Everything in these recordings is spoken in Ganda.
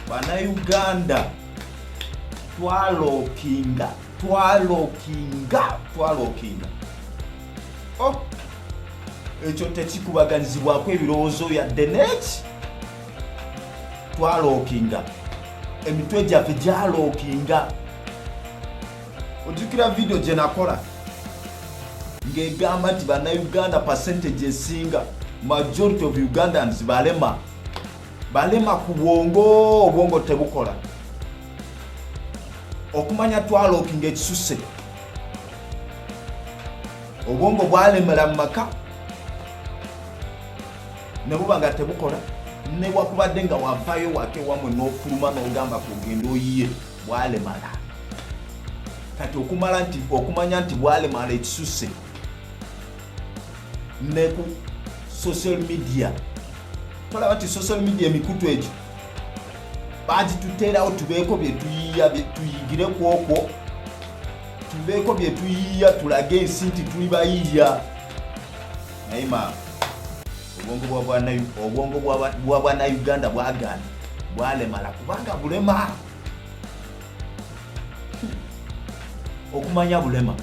Bannayuganda twalookinga, twalookinga, twalookinga. Oh, ekyo tekikubaganyizibwako ebirowoozo yadde neki. Twalookinga, emitwe gyaffe gyalookinga. Ojjukira vidiyo gye nakola ng'egamba nti Bannayuganda percentage esinga, majority of Ugandans, balema, balema ku bwongo, obwongo tebukola. Okumanya twalookinga ekisuse, obwongo bwalemera mu maka ne buba nga tebukola, newakubadde nga wavayo wake wamwe n'ofuluma n'ogamba kugenda oyiye, bwalemala. Kati okumala nti okumanya nti bwalemala ekisuse, ne ku social media tolaba nti social media, emikutu egyo bagituteerawo tubeeko bye tuyiiya, tuyigire ku okwo, tubeeko bye tuyiiya, tulage ensi nti tuli bayiiya. Naye ma obwongo bwa Bannayuganda bwagaana, bwalemala kubanga bulema. Okumanya bulema,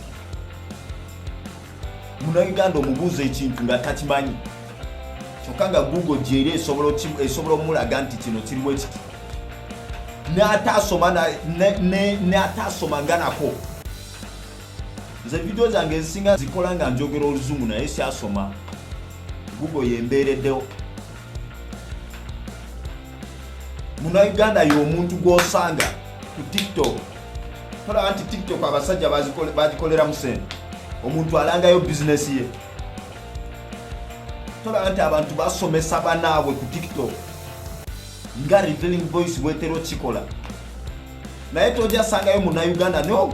Munauganda omubuuza ekintu nga takimanyi, kyokka nga Google gyeri esobola omulaga nti kino kiriwo ekiti, n'ataasoma nga nako. Nze vidiyo zange ezisinga zikola nga njogera Oluzungu, naye syasoma, Google yembeereddewo. Munauganda y'omuntu gw'osanga ku TikTok. Tolaba nti TikTok abasajja bagikoleramu sente? Omuntu alangayo bizinesi ye. Tolaba nti abantu basomesa banaabwe ku TikTok nga Revealing Voice bwetera okikola? Naye tojja sangayo Munauganda no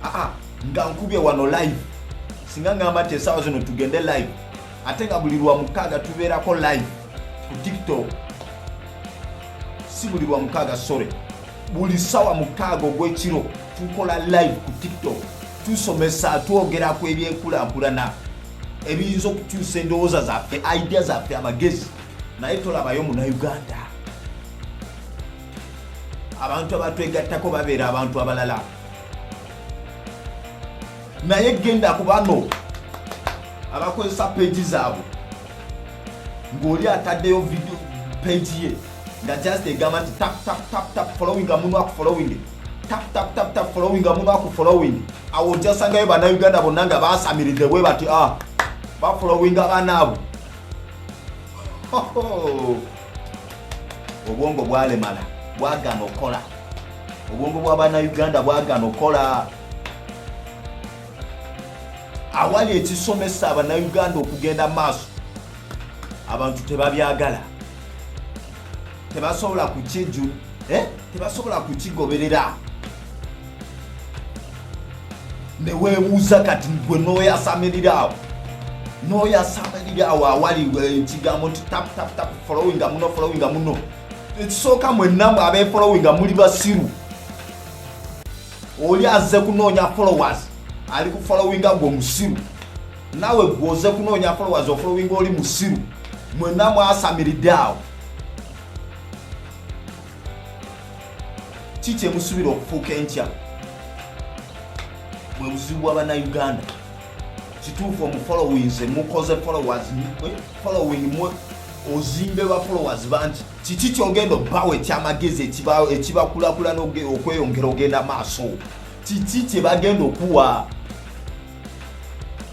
aa nga nkubye wano live. Singa ngamba nti esaawa zino tugende live, ate nga buli lwa mukaaga tubeerako live ku TikTok, si buli lwa mukaaga, sorry, buli sawa 6 ogw'ekiro tukola live ku TikTok, tusomesa, twogera ku ebyenkulankulana ebiyinza okukyusa endowooza zaffe, idea zaffe, amagezi. Naye tolabayo Munauganda. Abantu abatwegattako babeera abantu abalala. Naye genda ku bano abakozesa page zaabwe, ng'oli ataddeyo video page ye nga just egamba nti tap, tap, tap, tap, following muno, aku following, tap, tap, tap, tap, following muno, aku following. Awo ojasangayo Bannayuganda bonna nga basamiridde bwe bati, ah, bafollowinga banaabo. Obwongo bwalemala, bwagaana okukola. Obwongo bwa Bannayuganda bwagaana okukola. Awali ekisomesa Abannayuganda okugenda maaso, abantu tebabyagala, tebasobola kukiju, eh? Tebasobola kukigoberera. Neweebuuza kati gwe noyasamirira awo, noyasamirira awo awali ekigambo nti tap, tap, tap, followinga muno, followinga muno. Ekisooka, mwenna abefollowinga muli basiru. Oli azze kunoonya followers, ali ku followinga gwe omusiru. Naawe gwoze kunoonya followers, ofollowinga oli musiru. Mwenna mwasamiridde awo. Ki kyemusuubira okufuuka enkya? Bwe buzibu bwa Bannayuganda. Kituufu, omufollowinze, mukoze followers, following mwe ozimbe ba followers bangi. Kiki kyogenda obbawo ekyamagezi ekibakulakulana okweyongera ogenda maaso? Kiki kye bagenda okuwa?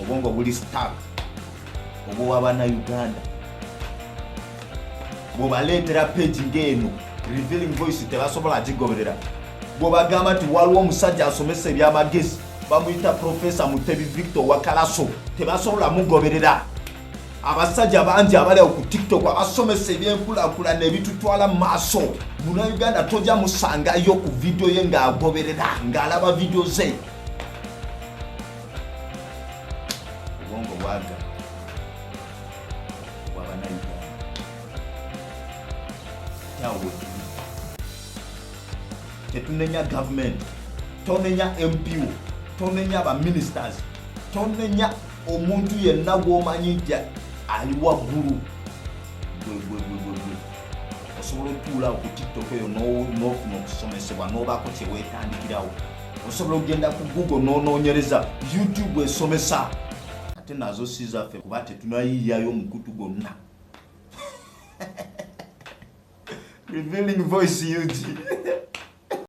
Obwongo buli stuck, obwowa Bannayuganda. Bwobaleetera page ng'eno Revealing Voice, tebasobola gigoberera. Bwobagamba nti waliwo omusajja asomesa ebyamagezi, bamuyita Profesa Mutebi Victor Wakalaso, tebasobola mugoberera. Abasajja bangi abali awo ku TikTok abasomesa ebyenkulaakulana ebitutwala mu maaso, Munauganda tojja musangayo ku vidiyo ye ng'agoberera, ng'alaba vidiyo ze. Obwongo bwaga obwabanauganda kyawo wetuli. Tetunenya gavumenti, tonenya MPO, tonenya baministers, tonenya omuntu yenna gw'omanyi nti ali waggulu. Gwe gwe gwe gwe gwe. Osobola otuulaawo ku TikTok eyo n'ofuna okusomesebwa n'obaako kye weetandikirawo. Osobola okugenda ku Google n'onoonyereza. YouTube esomesa, ate nazo si zaffe kuba tetunayiiyayo omukutu gwonna. Revealing Voice UG.